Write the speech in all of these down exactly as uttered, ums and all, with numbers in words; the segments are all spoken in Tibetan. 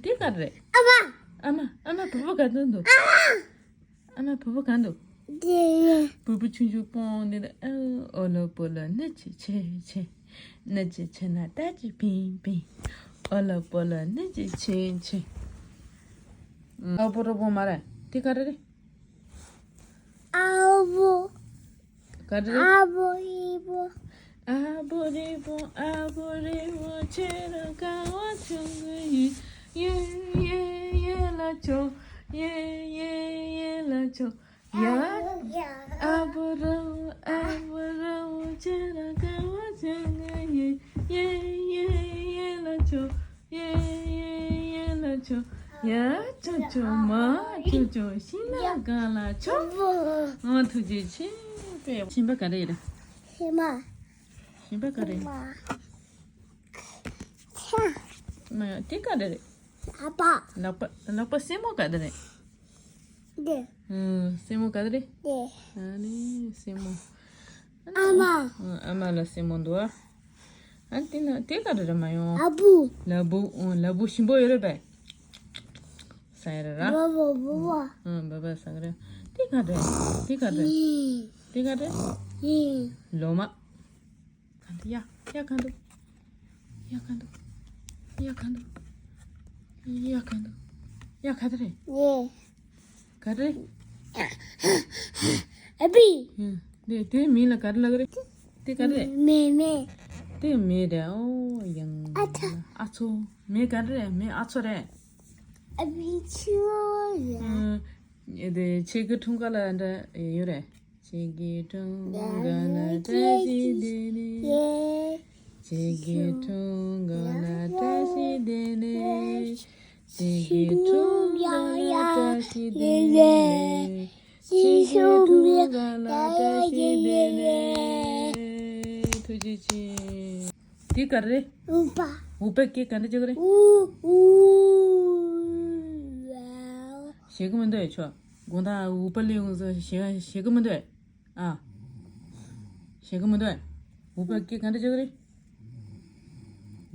དེ་ག་རེད། ཨ་མ། ཨ་མ། ཨ་མ་བུ་བུ་ག་འདུག་འདུག་ཨ་མ། ཨ་མ་བུ་བུ་ག་འདུག་དེ་བུ་བུ་ཆུང་ཆུང་སྤོང་ནི་ཨ། ཨོ་ལོ་པོ་ལོ་ནི་ཆི་ཆི་ཆི། ནི་ཆི་ཆི་ན་ད་ཅི་ཕིང་ཕིང་། ཨོ་ལོ་པོ་ལོ་ནི་ཆི་ཆི་ཆི། ཨ་པོ་རོ་པོ་མ་རེད། དེ་ག་རེ་རེད། ཨ་བོ། ག་རེ་རེད། ཨ་བོ་རི་བོ། ཨ་བོ་རི་བོ། ཨ་བོ་རི་བོ། ཁྱེད་རང་ག་བ་བྱུང་གི་ཡིན། ཡེ་ཡེ་ཡེ་ལ་ཆོ། ཡེ་ཡེ་ཡེ་ལ་ཆོ། ཡ། ཨ་བོ་ར་བོ། ཨ་བོ་ར་བོ། ཁྱེད་རང་ག་བ་བྱུང་གི་ཡིན། ཡེ་ཡེ་ཡེ་ལ་ཆོ། ཡེ་ཡེ་ཡེ་ལ་ཆོ། ཡ་ཆོ་ཆོ། མ་ཆོ་ཆོ། ཤིང་ནགས་སྒང་ལ་ཆོ། ཨ་ཐུགས་རྗེ་ཆེ། པེ་ཞིམ་པ་ག་རེ་རེད། ཤིང་མ། ཞིམ་པ་ག་རེ། ཤིང་མ། ཤ། མ་ཡ་དེ་ག་རེ་རེད། ཨ་ཕ། ལག་པ། ལག་པ་སེན་མོ་ག་རེ་རེད། དེ། ཨུ། སེན་མོ་ག་རེ་རེད། དེ། ཨ་ནི་སེན་མོ། ཨ་མ། ཨ་མ་ལ་སེན་མོ་འདུག་ཨ། ཨ་དེ་ན་དེ་ག་རེ་རེད། མ་ཡོང་། ལ་བུ། ལ་བུ། ཨུ། ལ་བུ་ཞིམ་པོ་ཡོད་རེད་པས། ས་ཡ་ར་ར། བ་བ་བ་བ། ཨུ། བ་བ་ས་ག་རེ། དེ་ག་རེད། དེ་ག་རེད། ཡིན། དེ་ག་རེད། ཡིན། ལོ་མ། ག་འདུག་ཡ། ཡ་ག་འདུག་ཡ་ག་འདུག་ཡ་ག་འདུག་ཡ་ག་འདུག་ཡ་ག་དེ་རེད། ཡེ། ག་རེ། ཨ་བི། ཡ། དེ་དེ་མིང་ལ་ག་རེ་ལབ་ཀྱི་རེད། དེ་ག་རེ། མེ་མེ། དེ་མེ་རེད། ཨོ་ཡང་། ཨ་ཚོ། ཨ་ཚོ། མེ་ག་རེ་རེད། མེ་ཨ་ཚོ་རེད། ཨ་བི་ཆུ་ཡ། ཨ། དེ་ཆེ་གི་འཁྲུངས་སྐར་ལ་འདྲ་ཡོད་རེད། ཁྱེད་ཀྱི་འཁྲུངས་སྐར་ལ་བཀྲ་ཤིས་བདེ་ལེགས། ཁྱེད་ཀྱི་འཁྲུངས་སྐར་ལ་བཀྲ་ཤིས་བདེ་ལེགས། ཁྱེད་ཀྱི་འཁྲུངས་སྐར་ལ་བཀྲ་ཤིས་བདེ་ལེགས། ཁྱེད་ཀྱི་འཁྲུངས་སྐར་ལ་བཀྲ་ཤིས་བདེ་ལེགས། ཐུགས་རྗེ་ཆེ། དེ་ག་རེ། ཨུ་པ། ཨུ་པ་སྐད་ག་འདྲ་བྱེད་ཀྱི་རེད། ཨུ་ཨུ། ཞེད་ཀྱི་མི་འདུག་ཨེ་ཆོ། དགོང་དག་ཨུ་པ་ལས་འོང་ཟེར་ཞེད་ཞེད་ཀྱི་མི་འདུག་ཨེ། ཨ། ཞེད་ཀྱི་མི་འདུག་ཨེ། ཨུ་པ་སྐད་ག་འདྲ་བྱེད་ཀྱི་རེད།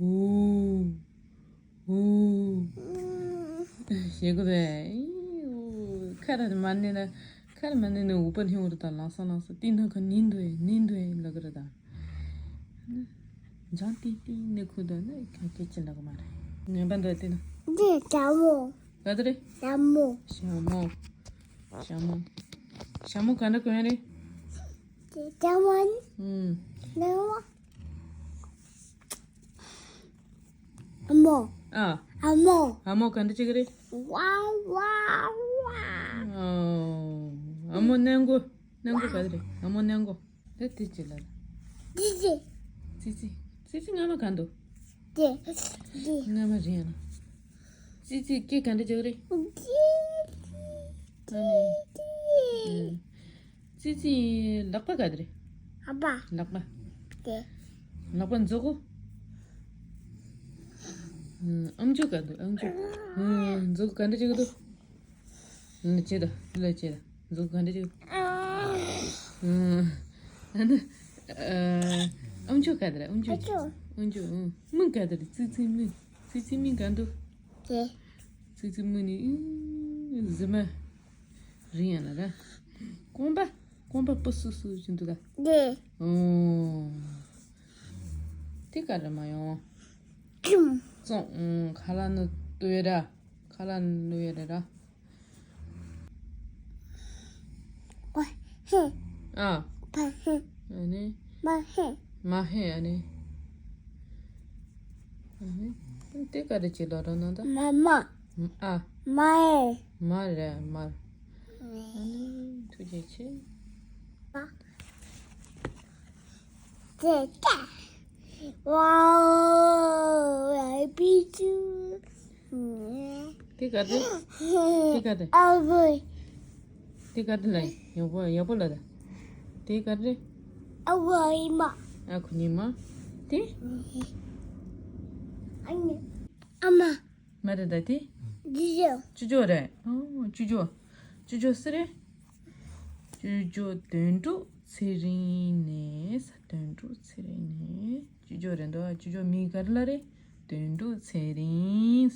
ཨུ། ཨུ། ཞེད་ཀྱི་རེད། ཁ་ར་མ་ནི་ན། ཁ་ར་མ་ནི་ནི་ཨུ་པ་ལྷིང་བོར་དང་ལང་ས་ལང་ས་དེ་ནང་ཁ་ནི་འདུག་ཨེ་ནི་འདུག་ཨེ་ལབ་ཀྱི་རེད་ད། འཇང་ཏིང་ཏིང་ནི་ཁུ་དོ་ནི་ཁ་སྐད་ཅི་ལབ་ཀྱི་མ་རེད། ངན་པ་འདུག་དེ་ན། འདི་ཞྭ་མོ། ག་དེ་རེད། ཞྭ་མོ། ཞྭ་མོ། ཞྭ་མོ། ཞྭ་མོ་ག་འདྲ་གོན་ཡ་རེད། འདི་ཞྭ་མོ་ནི། ཨུམ། ནི་བ། ཨ་མོ། ཨ། ཨ་མོ། ཨ་མོ་ག་འདྲ་བྱེད་ཀྱི་རེད། ཝའོ་ཝའོ་ཝའོ། ཨོ། ཨ་མོ་ནན་གོ། ནན་གོ་ག་འདྲ་རེད། ཨ་མོ་ནན་གོ། དེ་དེ་ཅི་ལ། ཙི་ཙི། ཙི་ཙི། ཙི་ཙི་རྔ་མ་ག་འདུག་དེ། དེ། རྔ་མ་རེད་ཡ་ན། ཙི་ཙི་སྐད་ག་འདྲ་བྱེད་ཀྱི་རེད། ཙི་ཙི། ཨ་ནི། ཙི་ཙི། ཙི་ཙི་ལག་པ་ག་འདྲ་རེད། ལག་པ། ལག་པ། དེ། ལག་པ་མཛུ་གུ། ཨམ་ཅོག་ག་འདུག་ཨམ་ཅོག་མཛུ་གུ་ག་འདྲ་བྱེད་ཀྱི་འདུག་ལ་ཅི་ད་ལ་ཅི་ད་མཛུ་གུ་ག་འདྲ་བྱེད་ཀྱི། ཨ་ནི། ཨམ་ཅོག་ག་འདྲ་རེད། ཨམ་ཅོག་ཨམ་ཅོག་མིག་ག་འདྲ་རེད། ཙི་ཙི་མིག་ཙི་ཙི་མིག་ག་འདུག་དེ། ཙི་ཙི་མིག་ནི་ཨིན་ཟི་མ། རིང་ཡ་ལ་ར། རྐང་པ། རྐང་པ་སྤུ་སུ་སུ་ཅིག་འདུག་ད། འདི། ཨོ། དེ་ག་རེ་མ་ཡོང་། ཙོང་། ཙོང་། ཨུམ། ཁ་ལག་ནི་བཏུ་ཡ་ར། ཁ་ལག་ནི་བཏུ་ཡ་ར་ར། ཨ། ཕ་ཧེ། ཨ་ནི། མ་ཧེ། མ་ཧེ། ཨ་ནི། ཨ་ནི། དེ་ག་རེ་ཅིག་ལོ་རོ་ནང་ད། མ་མ། ཨ། མ་ཧེ། མ་རེད་མ། ཨ་ནི་ཐུགས་རྗེ་ཆེ། ཙེ་ཙེ། ཝའོ། ཨའི་པི་ཅུ། དེ་ག་རེ། དེ་ག་རེ། ཨ་བུ། དེ་ག་རེ་ལ་ཡག་པོ་ཡག་པོ་ལ་ད། དེ་ག་རེ། ཨ་བུ་ཨའི་མ། ཨ་ཁུ་ཉི་མ། དེ། ཨ་ནི། ཨ་མ། མ་རེད་ད་དེ། ཅུ་ཅོ། ཅུ་ཅོ་རེད། ཨོ་ཅུ་ཅོ། ཅུ་ཅོ་སུ་རེད། ཅུ་ཅོ་དོན་གྲུབ་ཚེ་རིང་ནས། དོན་གྲུབ་ཚེ་རིང་ནས། ཅུ་ཅོ་རེད་འདུག་ཅུ་ཅོ་མིང་ག་རེ་ལབ་རེད། དོན་གྲུབ་ཚེ་རིང་།